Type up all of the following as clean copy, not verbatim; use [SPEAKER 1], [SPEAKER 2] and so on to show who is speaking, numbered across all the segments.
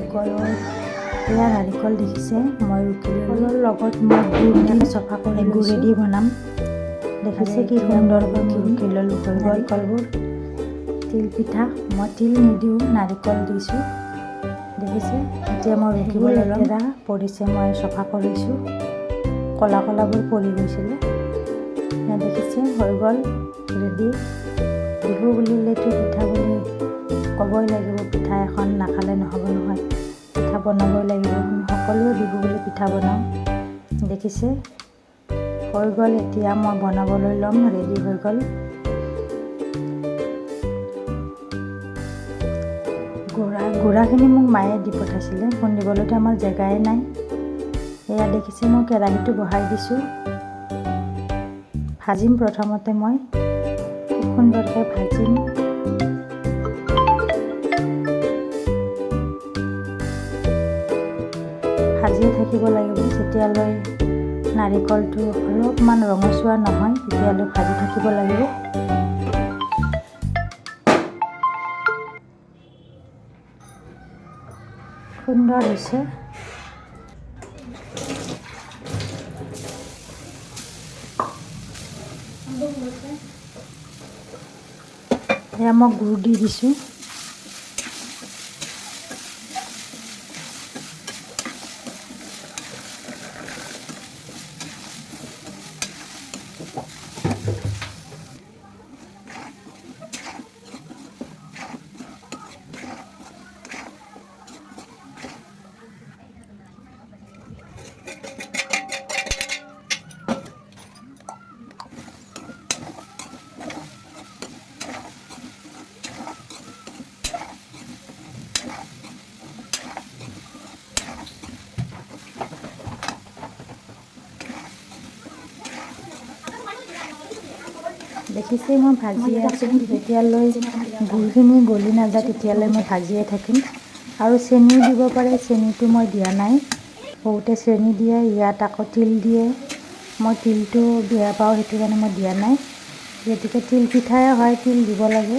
[SPEAKER 1] নাৰিকলৰ, এয়া নাৰিকল দেখিছে, মই ৰুকি কলৰ লগত মই গুড় দি চফা কৰি গুড়েদি বনাম। দেখিছে কি সুন্দৰকৈ মই ৰুকি ল'লোঁ, হৈ গ'ল নাৰিকলবোৰ। তিল পিঠা মই তিল নিদিওঁ, নাৰিকল দিছোঁ। দেখিছে, এতিয়া মই ৰুকিব লেতেৰা পৰিছে, মই চফা কৰিছোঁ, ক'লা ক'লাবোৰ পৰি গৈছিলে। দেখিছে, হৈ গ'ল ৰেডি। বিহু বুলিলেতো পিঠা বুলি ক'বই লাগিব, পিঠা এখন নাখালে নহ'ব নহয়, পিঠা বনাবই লাগিব। আমি সকলোৱে বিহু বুলি পিঠা বনাওঁ। দেখিছে, হৈ গ'ল। এতিয়া মই বনাবলৈ ল'ম, ৰেডি হৈ গ'ল। গুড়াখিনি মোক মায়ে দি পঠাইছিলে, খুন্দিবলৈতো আমাৰ জেগাই নাই। এয়া দেখিছে, মই কেৰাহীটো বহাই দিছোঁ, ভাজিম। প্ৰথমতে মই খুব সুন্দৰকৈ ভাজিম। ভাজিয়ে থাকিব লাগিব যেতিয়ালৈ নাৰিকলটো অলপমান ৰঙচুৱা নহয়, তেতিয়ালৈ ভাজি থাকিব লাগিব। সুন্দৰ হৈছে। এয়া মই গুড় দি দিছোঁ। দেখিছে, মই ভাজিয়ে আছোঁ। যেতিয়ালৈ গুড়খিনি গলি নাযায়, তেতিয়ালৈ মই ভাজিয়ে থাকিম। আৰু চেনিও দিব পাৰে, চেনিটো মই দিয়া নাই। বহুতে চেনি দিয়ে ইয়াত, আকৌ তিল দিয়ে। মই তিলটো বেয়া পাওঁ, সেইটো কাৰণে মই দিয়া নাই। গতিকে তিল পিঠাই হয়, তিল দিব লাগে।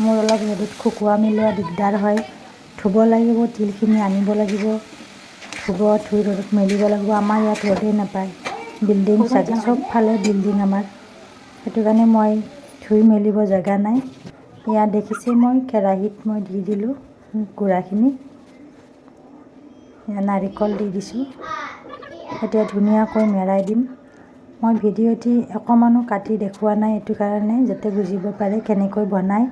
[SPEAKER 1] মোৰ অলপ ৰ'দত শুকোৱা মেলোৱা দিগদাৰ হয়, ধুব লাগিব, তিলখিনি আনিব লাগিব, ধুব, ধুই ৰ'দত মেলিব লাগিব। আমাৰ ইয়াত ৰ'দেই নাপায়, বিল্ডিং চাগে, চবফালে বিল্ডিং আমাৰ, সেইটো কাৰণে মই ধুই মেলিব জেগা নাই। এয়া দেখিছে, মই কেৰাহীত মই দি দিলোঁ গুড়াখিনি, এয়া নাৰিকল দি দিছোঁ। এতিয়া ধুনীয়াকৈ মেৰাই দিম। মই ভিডিঅ'টি অকণমানো কাটি দেখুওৱা নাই, এইটো কাৰণে যাতে বুজিব পাৰে কেনেকৈ বনায়।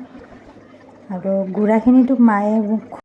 [SPEAKER 1] আৰু গুড়াখিনিতো মায়ে মোক